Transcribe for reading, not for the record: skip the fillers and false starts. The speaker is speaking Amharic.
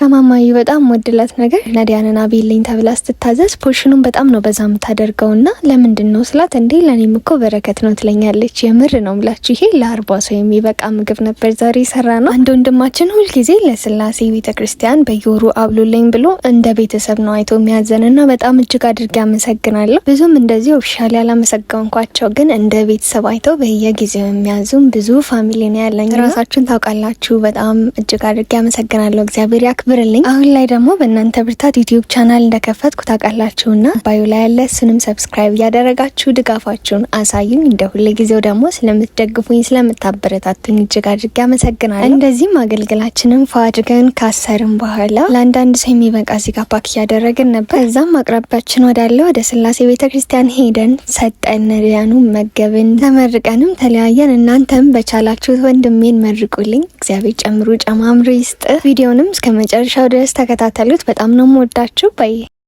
ከማማዬ በጣም ወድላት ነገር ነዳያንን አብይልኝ ተብላ ስትታዘዝ portion ኑን በጣም ነው በዛ የምታደርገውና ለምንድን ነው ስላት እንዴ ለእኔም እኮ በረከት ነው ትለኛለች። የምር ነው ምላችሁ ይሄ ለ40 ሰው የሚበቃ ምግብ ነበር ዛሬ የሰራነው። አንድ ወንድማችን ሁልጊዜ ለስላሴ ቤተክርስቲያን በየወሩ አብሉልኝ ብሎ እንደ ቤተሰብ ነው አይቶ የሚያዘንና በጣም እጅግ አድርጌ አመሰግናለሁ። ብዙም እንደዚህ officially ያላመሰገንኳቸው ግን እንደ ቤተሰብ አይተው በየጊዜው የሚያዙም ብዙ family ነው ያለኝ። ራሳችሁን ታውቃላችሁ። በጣም እጅግ አድርጌ አመሰግናለሁ። እግዚአብሔር ያክብርልኝ። አሁን ላይ ደግሞ በእናንተ ብርታት YouTube channel እንደከፈትኩ ታውቃላችሁና bio ላይ ያለ እሱንም subscribe እያደረጋችሁ ድጋፋችሁን አሳዩኝ። እንደ ሁሌ ጊዜው ደግሞ ስለምትደግፉኝ ስለምታበረታቱኝ እጅግ አድርጌ አመሰግናለሁ። እንደዚህም አገልግላችንን ፏ አድርገን ካሰርን በኋላ ለአንዳንድ ሰው የሚበቃ እዚህ ጋር pack እያደረግን ነበር። ከዛም አቅራቢያችን ወዳለ ወደ ስላሴ ቤተክርስቲያን ሄደን ሰጠን፣ ነዳያኑ መገብን፣ ተመርቀንም ተለያየን። እናንተም በቻላችሁት ወንድሜን መርቁልኝ። እግዚአብሔር ጨምሮ ጨማምሮ ይስጥ። ቪዲዮንም እስከ መጨረሻው ድረስ ተከታተሉት። በጣም ነው የምወዳችሁ። Bye.